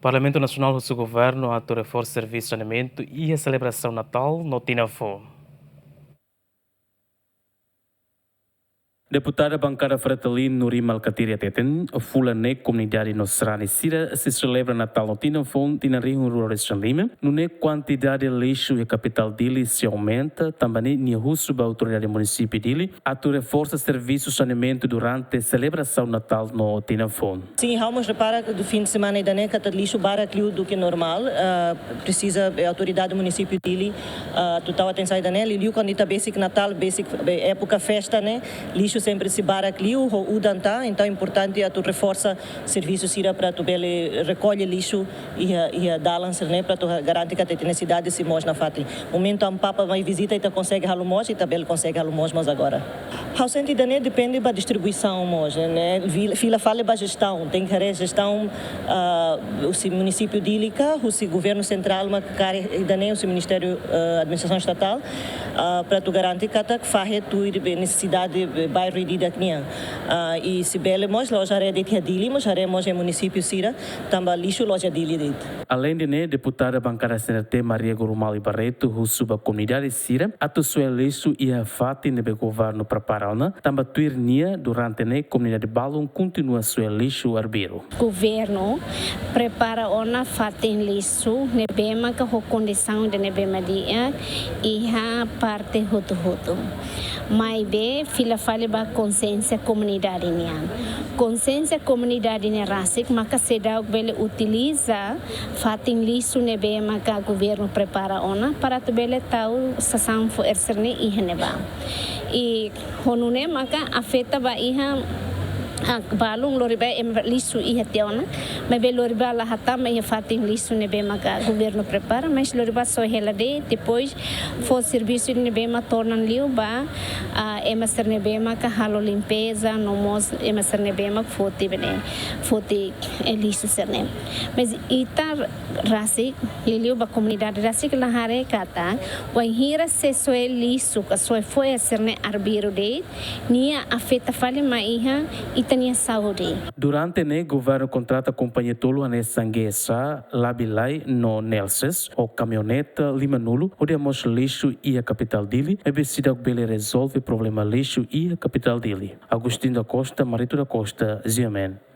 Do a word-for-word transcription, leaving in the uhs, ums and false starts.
Parlamentu Nasionál husu governu atu reforsa servisu saneamentu iha selebrasaun Natál no Tinan Foun. Deputada Bankada Fretilin Nurimal Katiri hateten, fulan ne'e komunidade no sarani sira sei selebra Natál no Tinan Foun tinan rihun rua resin lima, nune'e kuantidade lixu iha kapitál Dili sei aumenta, tanba ne'e nia husu ba autoridade munisípiu Dili atu reforsa servisu saneamentu durante selebrasaun Natál no Tinan Foun. Sin, ha'u mós repara ke durante fin de semana ida-ne'e katak lixu barak liu duké normál, ah, presiza, eh, autoridade munisípiu Dili, ah, atu tau atensaun ida-ne'e, liuliu kuandu ita besik Natál, besik, eh, époka festa ne'e, lixu sempre sei barak liu, ho udan tan, entaun importante atu reforsa servisu sira para atu bele rekolla lixu iha, iha dalan sira-ne'e para atu garante katak ita-nia sidade sei moos nafatin. Momentu Amu Papa mai vizita, ita konsege halo moos, ita bele konsege halo moos, mas agora. Ha'u sente ida-ne'e depende ba distribuisaun mós, ne'e? Fila, fila fali ba jestaun, tenke haree jestaun, ah, husi munisípiu Dili ka, husi governu sentrál mak kaer ida-ne'e, husi Ministériu, ah, Administrasaun Estatál, ah, para atu garante katak fahe tuir nesesidade bairru ida-idak nian. Ah, i se bele mós, la'ós haree de'it iha Dili, mas haree mós iha munisípiu sira, tanba lixu la'ós iha Dili de'it. Aleinde ne'e, deputada Bankada C N R T Maria Gurumali Barreto husu ba komunidade sira atu soe lixu iha fatin ne'ebé governu prepara ona, tanba tuir nia durante ne'e komunidade balun kontinua soe lixu arbiru. Governu prepara ona fatin lixu ne'ebé maka ho kondisaun ida ne'ebé mak di'ak iha parte hotu-hotu. Maibé fila fali ba konsiénsia komunidade nian. Konsiénsia komunidade nian rasik maka seidauk bele utiliza fatin lixu ne'ebé maka governu prepara ona para atu bele tau sasán fo'er sira-ne'e iha ne'ebá. I ho nune'e maka afeta ba iha, ah, balun lori ba ema lixu iha tiha ona, maibé lori ba la hatama iha fatin lixu ne'ebé maka governu prepara, mas lori ba soe hela de'it, depois fó servisu ne'ebé mak tornan liu ba, ah, ema sira ne'ebé maka halo limpeza, no mós ema sira ne'ebé mak foti bene, foti, eh, lixu sira-ne'e. Mas ita rasik, liuliu ba komunidade rasik la haree katak, wainhira sei soe lixu ka soe fo'er sira-ne'e arbiru de'it, nia afeta fali mai iha ita-nia saúde. Durante ne'e, governu kontrata kompañia tolu hanesan G S A, Labilai no Nelces, ho kamioneta lima-nulu, hodi hamoos lixu iha kapitál Dili, maibé seidauk bele rezolve problema lixu iha kapitál Dili. Agostinho da Costa, Marito da Costa, G M N.